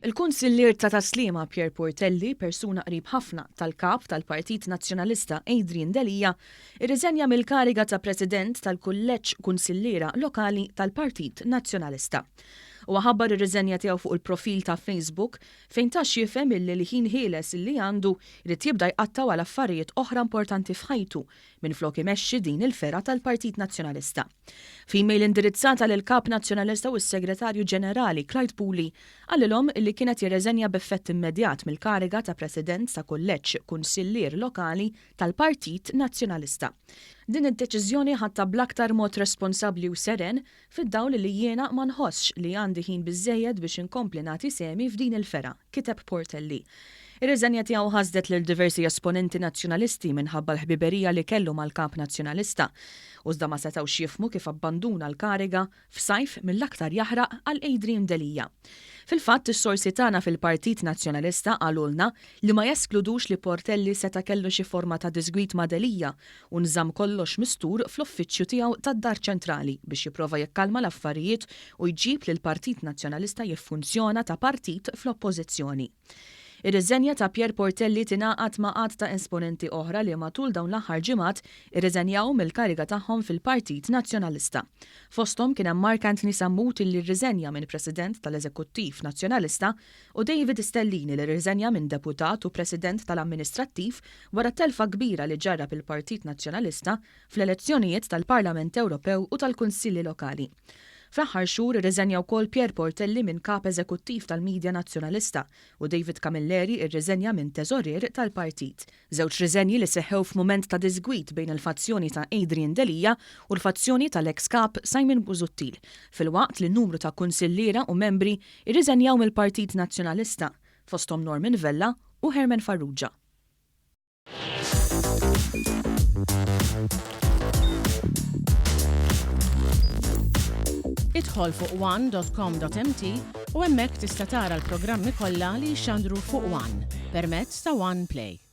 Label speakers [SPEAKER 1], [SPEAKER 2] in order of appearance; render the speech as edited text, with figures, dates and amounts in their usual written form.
[SPEAKER 1] Il-Kunsillier ta' Tas-Sliema Pierre Portelli, persuna qrib ħafna tal-Kap tal-Partit Nazzjonalista Adrian Delia, irriżenja mill-kariga ta' President tal-Kulleġġ Kunsilliera Lokali tal-Partit Nazzjonalista. Huwa ħabbar ir-riżenja tiegħu fuq il-profil ta' Facebook fejn ta x'jifhem illi l-ħin ħieles illi għandu jrid jibda jqattgħu għal affarijiet oħra importanti f'ħajtu minflok imexxi din il-fergħa tal-Partit Nazzjonalista. F'email indirizzata lill-Kap Nazzjonalista u s-Segretarju Ġenerali Clyde Puli, qalilhom li kien qed jirreżenja b'effett immedjat mill-kariga ta' President ta' Kulleġġ Kunsillier Lokali tal-Partit Nazzjonalista. Din id-deċiżjoni ħadtha bl-aktar mod responsabbli u seren fid-dawl li jiena ma nħossx li għandi ħin biżżejjed biex inkompli nagħti sehmi f'din il-fergħa, kiteb Portelli. Ir-riżenja tiegħu ħasdet lil diversi esponenti Nazzjonalisti minħabba l-ħbiberija li kellu mal-Kap Nazzjonalista. U iżda ma setgħux jifhmu kif abbanduna l-kariga f'sajf mill-aktar jaħraq għal Adrian Delia. Fil-fatt, is-sorsi tagħna fil-Partit Nazzjonalista qalulna li ma jeskludux li Portelli seta' kellu xi forma ta' diżgwid ma' Delia u nżamm kollox mistur fl-uffiċċju tiegħu tad-Dar Ċentrali biex jipprova jikkalma l-affarijiet u jġib lill-Partit Nazzjonalista jiffunzjona ta' partit fl-Oppożizzjoni. Ir-riżenja ta' Pierre Portelli tingħaqad ma' għadd ta' esponenti oħra li matul dawn l-aħħar ġimgħat irriżenjaw mill-kariga tagħhom fil-Partit Nazzjonalista. Fosthom kien hemm Mark Anthony Sammut illi rriżenja minn President tal-Eżekuttiv Nazzjonalista u David Stellini li rriżenja minn Deputat u President tal-Amministrattiv wara t-telfa kbira li ġarrab il-Partit Nazzjonalista fl-elezzjonijiet tal-Parlament Ewropew u tal-Kunsilli Lokali. Fl-aħħar xhur irriżenja wkoll Pierre Portelli minn Kap Eżekuttiv tal-media Nazzjonalista u David Camilleri rriżenja minn Teżorier tal-partit. Żewġ riżenji li seħħew f'mument ta' diżgwid bejn il-fazzjoni ta' Adrian Delia u l-fazzjoni tal-eks Kap Simon Busuttil, filwaqt li numru ta' kunsilliera u membri rriżenjaw mill-Partit Nazzjonalista, fosthom Norman Vella u Herman Farrugia.
[SPEAKER 2] Idħol fuq one.com.mt u hemmhekk tista' tara l-programmi kollha li jixxandru fuq One permezz ta' One Play.